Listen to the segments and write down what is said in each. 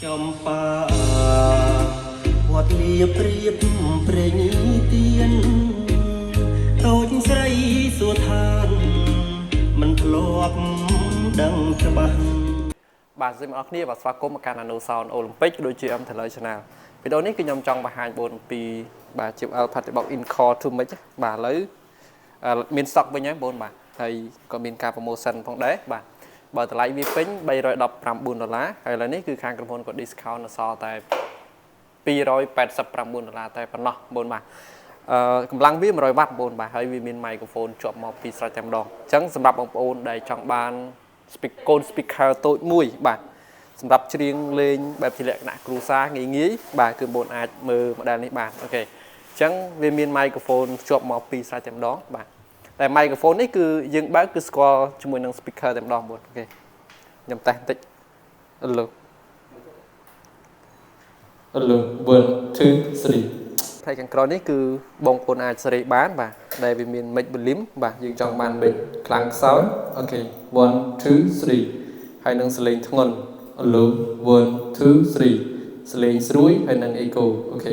ចំប៉ាវត្តលៀព្រៀបព្រេងទៀនតូចស្រីសួរឋានមិនធ្លាប់ដឹងច្បាស់ បាទសូមអរគ្នាបាទស្វាគមន៍មកកាន់ Nano Sound Olympic ដូចជា M Taylor Channel វីដេអូនេះគឺខ្ញុំចង់បង្ហាញបងអំពីបាទ JBL Party Box Encore 2 Mic បាទឥឡូវអឺមាន stock វិញហើយបងបាទហើយក៏មានការ promotion ផងដែរបាទបើតម្លៃវាពេញ319ដុល្លារហើយឥឡូវនេះគឺខាងក្រុមហ៊ុនក៏ discount នៅសល់តែ289ដុល្លារតែប៉ុណ្ណោះបងបាទអឺកម្លាំងវា100វ៉ាត់បងបាទហើយវាមាន microphone ជាប់មកពីស្រេចតែម្ដងអញ្ចឹងសម្រាប់បងប្អូនដែលចង់បាន speaker កូន speaker តូចមួយបាទសម្រាប់ច្រៀងលេងបែបជាលក្ខណៈគ្រួសារងាយងាយបាទគឺបងអាចមើល model នេះបាន OK អញ្ចឹងវាមាន microphone ភ្ជាប់មកពីស្រេចតែម្ដងបាទតែ microphone នេះគឺយើងបើកគឺស្គាល់ជាមួយនឹង speaker តែម្ដងបង OK ខ្ញុំតេស្តបន្តិច Hello Hello 1 2 3ផ្នែកខាងក្រោយនេះគឺបងប្អូនអាចសេរីបានបាទដែលវាមាន mic volume បាទយើងចង់បាន mic ខ្លាំងខ្សោយ OK 1 2 3ហើយនឹងសលេងធ្ងន់ Hello 1 2 3សលេងស្រួយហើយនឹង echo OK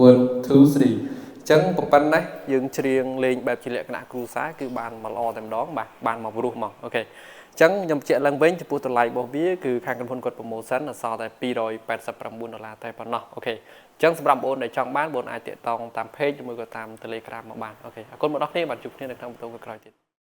1 2 3អញ្ចឹងប៉ុណ្ណេះយើងច្រៀងលេងបែបជាលក្ខណៈគ្រួសារគឺបានមកល្អតែម្ដងបាទបានមកព្រោះមក OK អញ្ចឹងខ្ញុំបញ្ជាក់ឡើងវិញចំពោះតម្លៃរបស់វាគឺខាងក្រុមហ៊ុនគាត់ promotion អសល់តែ289ដុល្លារតែប៉ុណ្ណោះ OK អញ្ចឹងសម្រាប់បងប្អូនដែលចង់បានបងប្អូនអាចទាក់ទងតាម page ឬមួយក៏តាម Telegram មកបាន OK អរគុណបងប្អូនបាទជួបគ្នានៅក្នុងវីដេអូក្រោយៗទៀត។